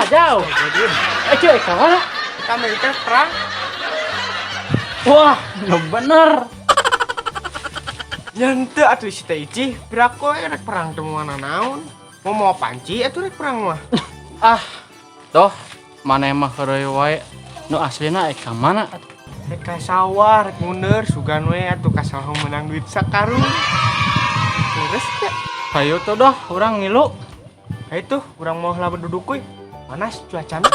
Jauh. Eh, cuy, ka mana? Ka Amerika perang. Wah, nu bener. Nya henteu atuh si Teh Ici, piraku we rek perang teh moal nanaon. Mau mau panci atuh rek perang mah. Ah, toh maneh mah heureuy wae. Nu aslina ka mana? Rek ka sawah, rek mundur, sugan we atuh ka sawah menang duit sakarung. Terus teh. Hayu tuh dah, urang ngilu. Hayu tuh, urang mau lah duduk kuy. Panas cuacana.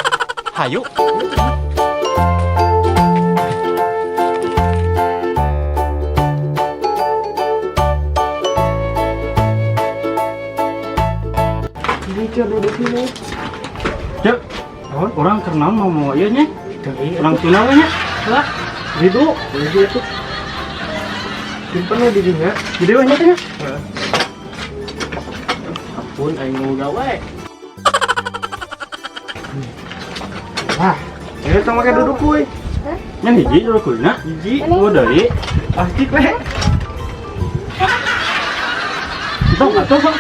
Hayu. Ini cek duduk ini. Cek, orang keur naon mau mau ieu nya? Urang tuna we nya. Lah, ridu, Ridu itu. Simpen we di dinya. Jadi we nya teh nya. Heeh. Ampun aing mau gawe. Wah, ini tong make duduk kuy. Nya hiji duduk kuy na. Hiji. Oh, deui. Pasti we. Entong atuh sok.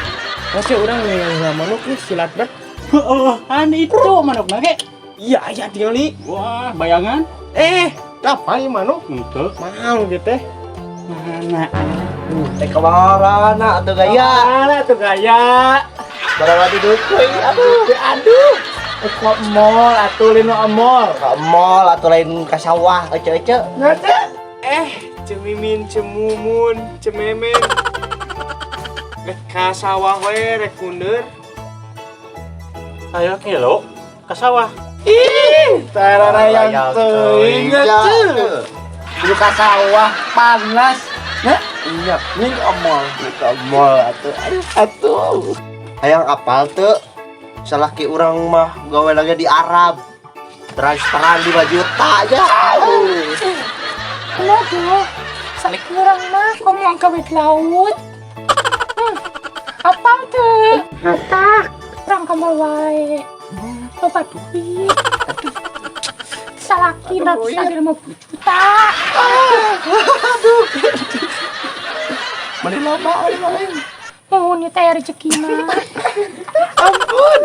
Masih urang ningali manuk nih silat bet. Oh, an itu manukna ge. Iya, iya tingali. Wah, bayangan. Apa ieu manuk? Henteu. Mahal gitu teh. Mana? Teh kamarana atuh gaya. Mana tuh gaya? Barang duduk kuy. Aduh. Aduh. Ke mall atuh lino mall. Ka mall atuh lain ka sawah ece-ece. Cemimin, cemumun, cememen. Rek ka sawah we rek mundur. Ayo kilo ke sawah. Ih, tararayang teuing atuh. Kudu ka sawah panas. Nah, Iya, ini ke mall. Ka mall atuh. Aduh, atuh. Hayang apal teu? Salaki urang mah gawe lagi di Arab. Transferan 5 juta aja. Kenapa? Salaki urang mah kamu gawe di laut. Apal teu? Tak, urang ka mall wae. Loba duit. Aduh. Salaki ratusan 50 juta. Aduh. Meni loba euy mah. Oh, ini teh rezeki mah. Ampun.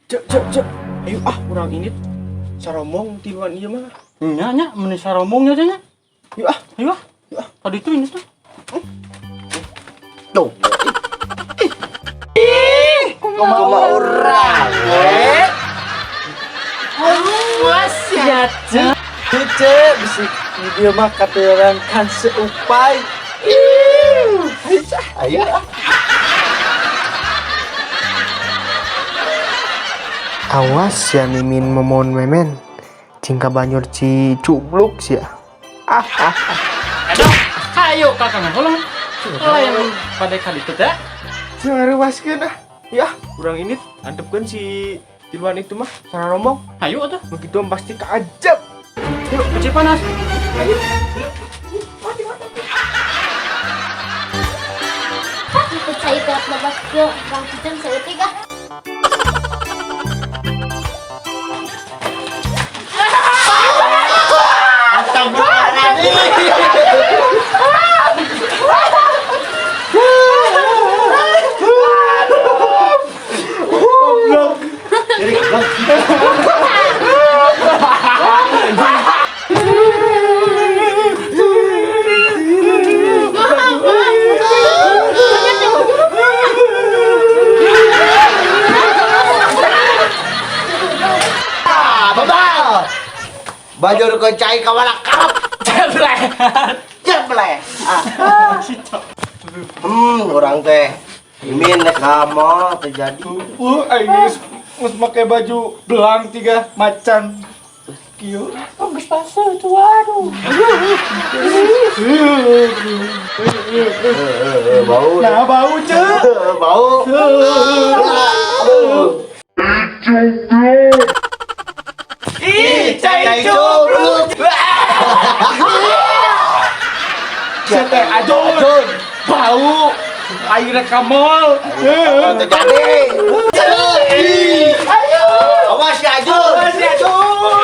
Cek, cek, cek. Ayo ah, urang ini saromong tiluan ieu mah. Nya nya meni saromong nya teh nya. Yuk ah. Ayo ah. Yuk ah. Tadi itu ini tuh. Tuh. Ih, kumaha urang we? Awas ya, Cek. Cek, bisi di dieu mah katuran kan seupai. Ih, ayo ah. Awas ya Mimin momon memen. Cingka banjur ci cubluk sia. Ah, ah, ah. Aduh, ayo kakang tolong. Lain pada kali itu teh. Jangan rewaskeun ah. Ya, urang ini antepkeun si tiluan itu mah sararomong. Ayo atuh. Begitu pasti keajab. Yuk, kecil panas. Ayo. Percaya berat babak ke Bang Cican saeutik ah. Astagfirullahaladzim. Goblok. Jadi goblok. Babal. Baju rukun cai kawana karep. Jeblek. Jeblek. Orang teh. Mimin rek ka mall teu jadi. Aing geus make baju belang tiga macan. Kieu. Oh, geus baseuh tuh, aduh. Bau. Nah, bau, Cek. Bau. Aduh. Ih, cai Cai cubluk. cubluk. Teh ajun. Bau. Aing rek ka mall. Teu jadi. Ayo. Awas ya Ajun. Awas ya Ajun.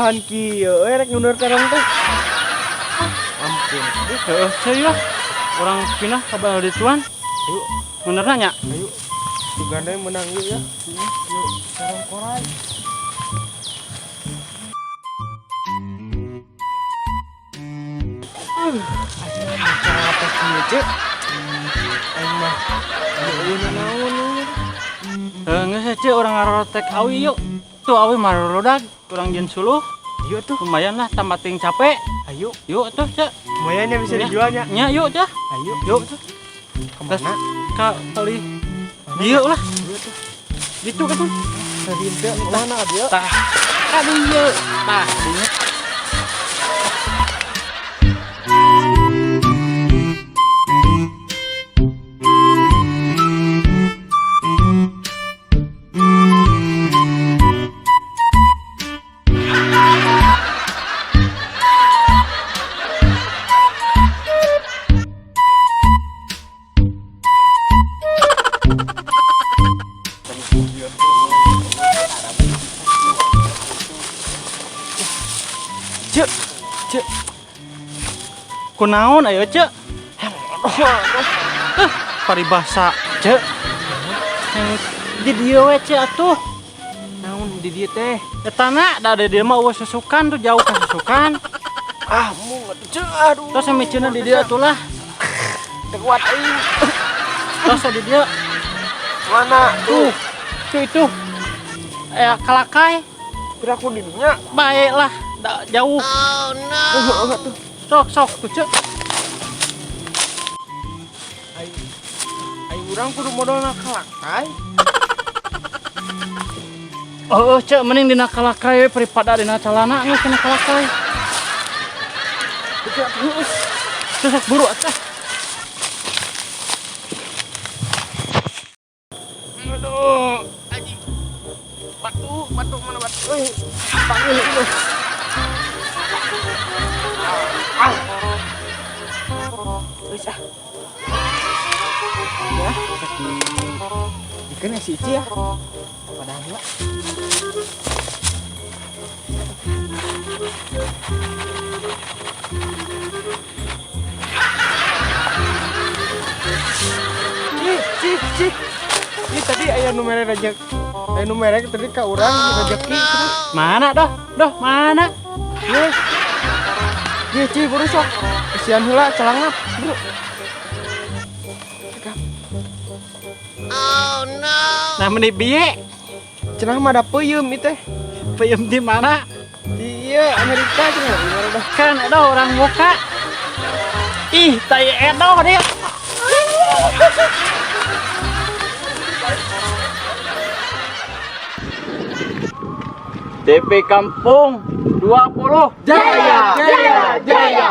Susahan kieu euy rek nyundur terong teh. Ampun. Heeh, ceu lah. Urang pindah ka bal dituan. Ayo, Bener nya? Ayo. Suganda menang yuk ya. Yuk, terong korai. Capek kieu, Cek. Aing mah eueuh naon euy. Heuh, geus ceu urang ngarotek awi yuk. Tuh awi marodak, urang jeung suluh. Yuk tuh, Lumayan lah tambah ting capek. Ayo. Yuk tuh, ceu. Lumayan ya bisa Ya. dijualnya. Nya yuk ceu. Ayo, Yuk tuh. kemana? Ka kali. Dieu lah. Yuk tuh. Gitu kan tuh. Tadi teh mana dia? Tah. Ka dieu. Tah, dieu. Cek. Cek. Kunaon ayo ceu? Eh, paribasa ceu. Yang di dieu we ceu atuh. Naon di dieu teh? Eta na da di dieu mah eueuh susukan tuh jauh ka susukan. Ah, mung atuh cek aduh. Terus miceuna di dieu atuh lah. Teu kuat aing. Terus di dieu Mana tuh. Tuh itu. Eh kalakai Piraku di dinya. baiklah da, jauh. Oh no. Tuh. Sok sok tuh ceu. Aing aing urang kudu modalna kalakai. Oh, ceu mending dina kalakai we daripada dina calana geus dina kalakai. Tuh sok buru atuh. Aduh, anjing. Batu, batu mana batu? Euy, panggil itu. Ah. Geus ah. Ya, ikan si Ici ya. Padahal heula. Cih, cih, cih. Ini tadi aya nu mere rejek. Aya nu mere tadi ka urang rejeki. Mana doh? Doh, mana? Ye. Ye, cih, buru sok. Kasihan heula calangna, buru. Nah, meni bieu? Cenah mah da peuyeum ieu teh. Peuyeum di mana? Di ieu Amerika cenah, di mana dah? Kan edoh orang muka. Ih, tai edoh dia. DP Kampung 20. Jaya, jaya, jaya.